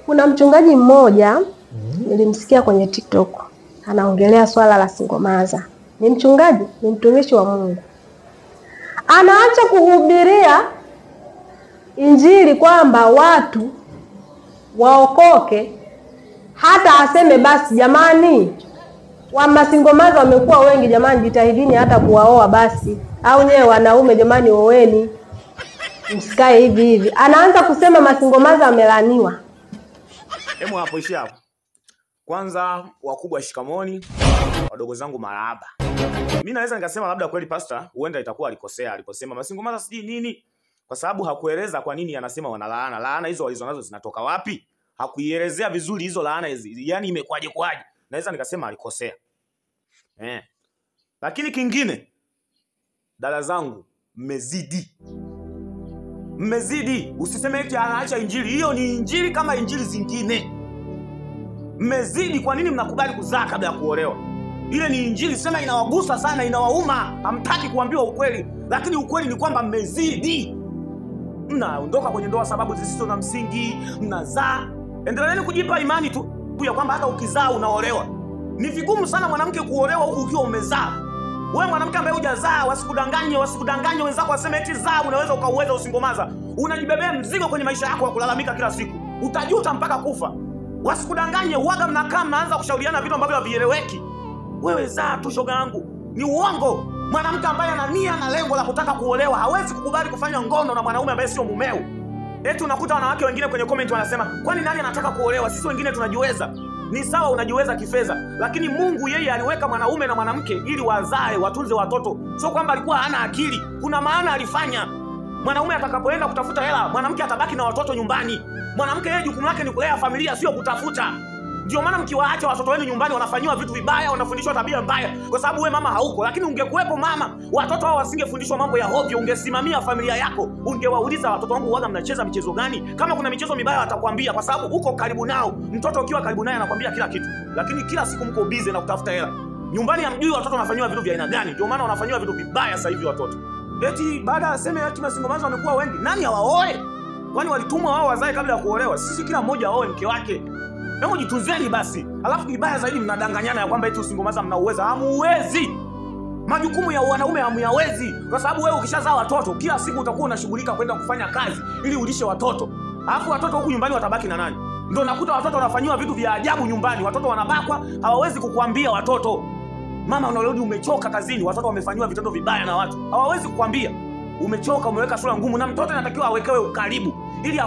Kuna mchungaji mmoja nilimsikia kwenye TikTok anaongelea swala la singomaza. Ni mchungaji, ni mtumishi wa Mungu. Anaacha kuhubiria Injili kwamba watu waokoke, hata aseme basi jamani, wa masingomaza wamekuwa wengi jamani, jitahidini hata kuwaoa basi, au nyewe wanaume jamani, oweni, msikae hivi hivi. Anaanza kusema masingomaza wamelaniwa. Hemu hapo, ishi hapo. Kwanza wakubwa shikamoni, wadogo zangu marahaba. Mimi naweza nikasema labda kweli pastor huenda itakuwa alikosea aliposema masingomaza sijui nini, kwa sababu hakueleza kwa nini anasema wanalaana. Laana hizo walizonazo zinatoka wapi? Hakuielezea vizuri hizo laana hizi. Yaani imekwaje kwaje? Naweza nikasema alikosea. Lakini kingine, dada zangu, mmezidi. Mmezidi. Usiseme eti anaacha injili. Hiyo ni injili kama injili zingine. Mmezidi. Kwa nini mnakubali kuzaa kabla ya kuolewa? Ile ni injili, sema inawagusa sana, inawauma. Hamtaki kuambiwa ukweli, lakini ukweli ni kwamba mmezidi. Mnaondoka kwenye ndoa sababu zisizo na msingi, mnazaa. Endeleeni kujipa imani tu ya kwamba hata ukizaa unaolewa. Ni vigumu sana mwanamke kuolewa huku ukiwa umezaa. Wewe mwanamke ambaye hujazaa, wasikudanganye, wasikudanganye wenzako waseme eti zaa unaweza ukauweza usingomaza. Unajibebea mzigo kwenye maisha yako wa kulalamika kila siku. Utajuta mpaka kufa. Wasikudanganye, uwaga mnakaa mnaanza kushauriana vitu ambavyo havieleweki. Wewe zaa tu shoga yangu. Ni uongo. Mwanamke ambaye ana nia na lengo la kutaka kuolewa hawezi kukubali kufanya ngono na mwanaume ambaye sio mumeo. Eti unakuta wanawake wengine kwenye comment wanasema, kwani nani anataka kuolewa? Sisi wengine tunajiweza. Ni sawa unajiweza kifedha, lakini Mungu yeye aliweka mwanaume na mwanamke ili wazae, watunze watoto. Sio kwamba alikuwa hana akili. Kuna maana alifanya. Mwanaume atakapoenda kutafuta hela, mwanamke atabaki na watoto nyumbani. Mwanamke yeye jukumu lake ni kulea familia, sio kutafuta. Ndio maana mkiwaacha watoto wenu nyumbani wanafanywa vitu vibaya, wanafundishwa tabia mbaya, kwa sababu wewe mama hauko. Lakini ungekuwepo mama, watoto hao wasingefundishwa mambo ya hovyo. Ungesimamia familia yako, ungewauliza watoto wangu waga mnacheza michezo gani? Kama kuna michezo mibaya watakwambia, kwa sababu uko karibu nao. Mtoto ukiwa karibu naye anakuambia kila kitu. Lakini kila siku mko busy na kutafuta hela. Nyumbani hamjui watoto wanafanywa vitu vya aina gani. Ndio maana wanafanywa vitu vibaya sasa hivi watoto. Eti baada aseme eti masingomaza wamekuwa wengi. Nani hawaoe? Kwani walitumwa wao wazae kabla ya kuolewa? Sisi kila mmoja aoe mke wake. Hebu jitunzeni basi. Alafu kibaya zaidi mnadanganyana ya kwamba eti usingomaza mnauweza. Hamuwezi. Majukumu ya wanaume hamuyawezi. Kwa sababu wewe ukishazaa watoto kila siku utakuwa unashughulika kwenda kufanya kazi ili ulishe watoto. Alafu watoto huku nyumbani watabaki na nani? Ndio nakuta watoto wanafanywa vitu vya ajabu nyumbani. Watoto wanabakwa, hawawezi kukuambia watoto. Mama unarudi umechoka kazini, watoto wamefanywa vitendo vibaya na watu. Hawawezi kukuambia. Umechoka, umeweka sura ngumu, na mtoto anatakiwa awekewe ukaribu ili